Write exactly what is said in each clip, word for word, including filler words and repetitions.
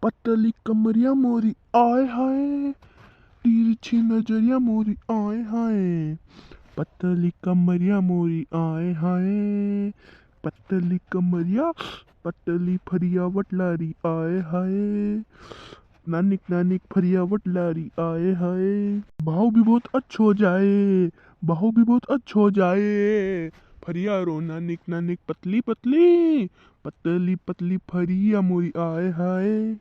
पतली कमरिया मोरी आय हाय, तिरछी नजरिया मोरी आय हाय, पतली कमरिया मोरी आय हाय, पतली कमरिया, पतली फरिया वटलारी आय हाय, नानिक नानिक फरिया वटलारी आय हाय। भाव भी बहुत अच्छो जाए, भाव भी बहुत अच्छो जाए। फरिया रो नानिक नानिक पतली पतली, पतली पतली फरिया मोरी आय हाय।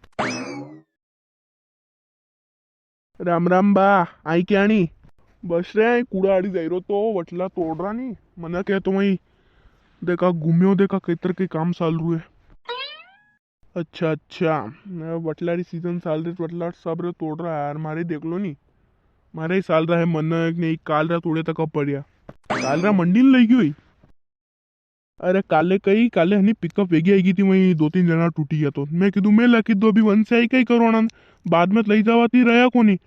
राम राम बा, आई क्याणी? बस रे, आई कूड़ा आड़ी जाई रो तो वटला तोड़ रा नी। मने के तो वही देखा घूम्यो, देखा कितर के काम चाल रू है। अच्छा, अच्छा। वटला री सीजन चाल री, वटला सब रे तोड़ रा है यार। मारे देख लो नी, मारे ही चाल रा है मनक ने, काल रा तोड़े तक पड़िया। काल रा मंडी ने लई गयो ही। अरे काले कई, काले हनी पिकअप वेगी आई गई थी, वही दो तीन जना टूटी गया तो मैं कीधु मैं लकी दो अभी वन से आई कई करो ना, बाद में तो लई जावा ती रहा कोनी।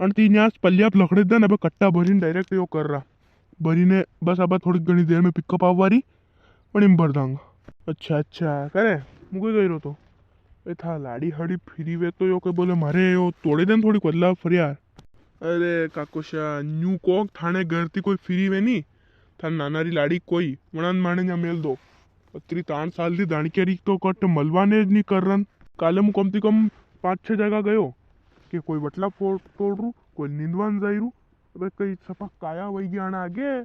अन ती न्यास पल्लिया पे लखड़े दे ना, अबे कट्टा भरीन डायरेक्ट यो कर रहा। भरी ने बस अब थोड़ी घणी देर में पिकअप आवा री, वणी में भर दांगा। अच्छा, अच्छा, करे, मुके गई रो तो। ए था लाड़ी हड़ी फिरी वे तो यो के बोले, "म्हारे यो तोड़े देन थोड़ी कोदला फरियार।" अरे काकोशा, न्यू कोक थाने घर ती कोई फिरी वे नी, थाने नाना री लाड़ी कोई, वणान माने न्या मेल दो। अतरी तान साल री दाणकिया री तो कट मलवा ने ज नी कर रन। काले मु कम ती कम पांच छह जगह गयो, के कोई वटला फोड़, तोड़ रू, कोई नींदवान जाई रू। अबे कई सफा काया वई गया ना आगे।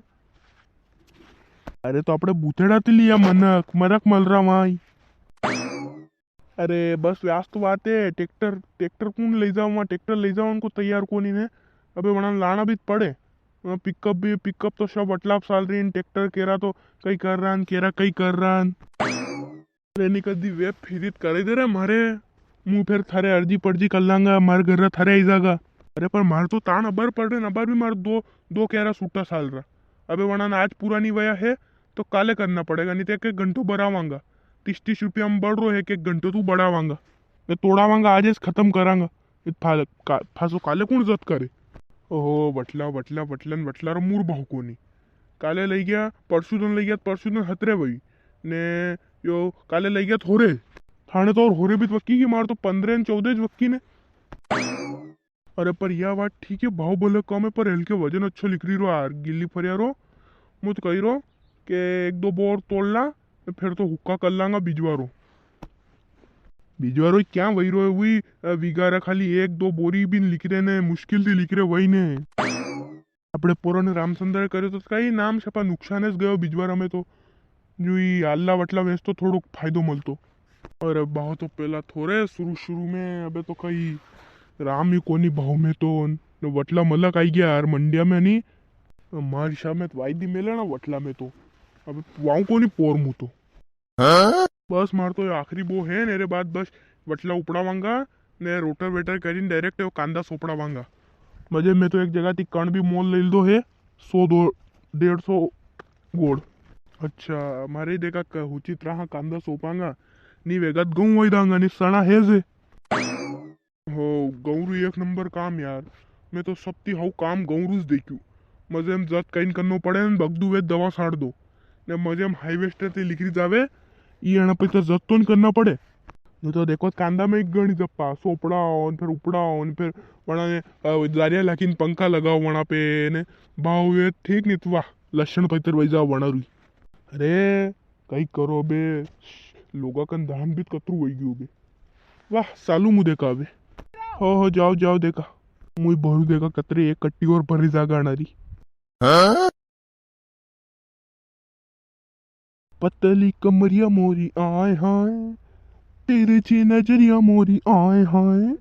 अरे तो अपने बूथेड़ा ती लिया मनक, मरक मल रहा वहां ही। अरे बस व्यास तो बात है, ट्रैक्टर, ट्रैक्टर कौन ले जाओ वहाँ, ट्रैक्टर ले जाओ उनको तैयार कोनी ने। अबे वणा लाना भी पड़े। वहाँ पिकअप भी, पिकअप तो सब वटलाप साल रही, ट्रैक्टर केरा तो कई कर रहा, केरा कई कर रहा। अरे नी कदी वे फिरित करे दे रे मारे, मु फिर थारे अर्जी पर्जी कर लांगा, मारे घर रा थारे आई जागा। अरे पर मारे तो तान अबार पड़ रहे न, अबार भी मारे दो, दो केरा सूटा साल रहा। अबे वणा आज पूरा नी वया है, तो काले करना पड़ेगा, नी तो एक एक घंटो बढ़ावांगा। तीस तीस रुपया में बढ़ रो है, एक एक घंटो तू बढ़ावांगा। मैं तोड़ावांगा, आज इस खत्म करांगा। ये फा-, का-, फासो काले कौन जत करे? ओहो, वटला, वटला, वटलन, वटला रो मूर बहु कोनी। काले लई गया, परसू दन लई गया, परसू दन हतरे वई। ने यो काले लई गया थोरे। थाने तो और होरे भी तो वक्की की, मार तो पन्द्रह ने चौदह ज वक्की ने। अरे पर या बात ठीक है, भाव भले कम है, पर हल्के वजन अच्छो लिकरी रो यार, गिल्ली फरिया रो। मु तो कही रो के एक दो बोर तोड़ ला, फिर तो हुक्का कर लांगा बिजवारो। बिजवारो क्या वही रो है, वही, अ, विगारा खाली एक दो बोरी भी लिकरे ने, मुश्किल थी लिकरे वही ने। अपने पुराने रामचंद्र करे तो कई नाम छपा नुकसान है गयो बिजवारा में तो। जो ई आल्ला वटला वेच तो थोड़ो फायदो मलतो। और भाव तो पेला थोरे शुरू शुरू में, अबे तो कई राम ही कोनी भाव में तो, न वटला मलक आई गया यार मंडिया में नी। मार हिसाब में तो वायदी मेले ना वटला में तो, अबे वाऊ कोनी पोर मु तो। बस मार तो ये आखिरी बो है, नेरे बाद बस वटला उपड़ावांगा, ने रोटावेटर करीन direct यो कांदा सोपड़ावांगा। मजे में तो एक जगह ती कण भी मोल ले लीधो है, सौ दो, डेढ़ सौ गोड़। अच्छा, मारे देखा क-, उचित रहा कांदा सोपांगा, नी वेगा तो गऊं वही दांगा, नी सणा है जे। हो, गऊं रू एक नंबर काम यार, मैं तो सबती हाउ काम गऊं रू ज देख्यू। मजे में जत कईन करनो पड़े न, बगदू वे दवा साड़ दो, ने मजे में harvester ते लिकरी जावे, ई एना पे तो जत तो नी करना पड़े। नी तो देखो, कांदा में एक घणी जप्पा, सोपड़ाओ न, फिर उपड़ाओ न, फिर वणा ने, अ, जारिया लाखी न पंखा लगाओ वणा पे ने, भाव वे ठीक नी तो वाह, लक्षण पैतर वही जाओ वणा रुई। अरे, कई करो बे, लोगा कन धान भी कतरू वही गयो बे। वाह, सालू मु देखा बे। हो, हो, जाओ, जाओ देखा। मुई भरू देखा कतरे एक कट्टी और भरी जागा अणा री। पतली कमरिया मोरी आय हाय, तिरछी नजरिया मोरी आय हाय,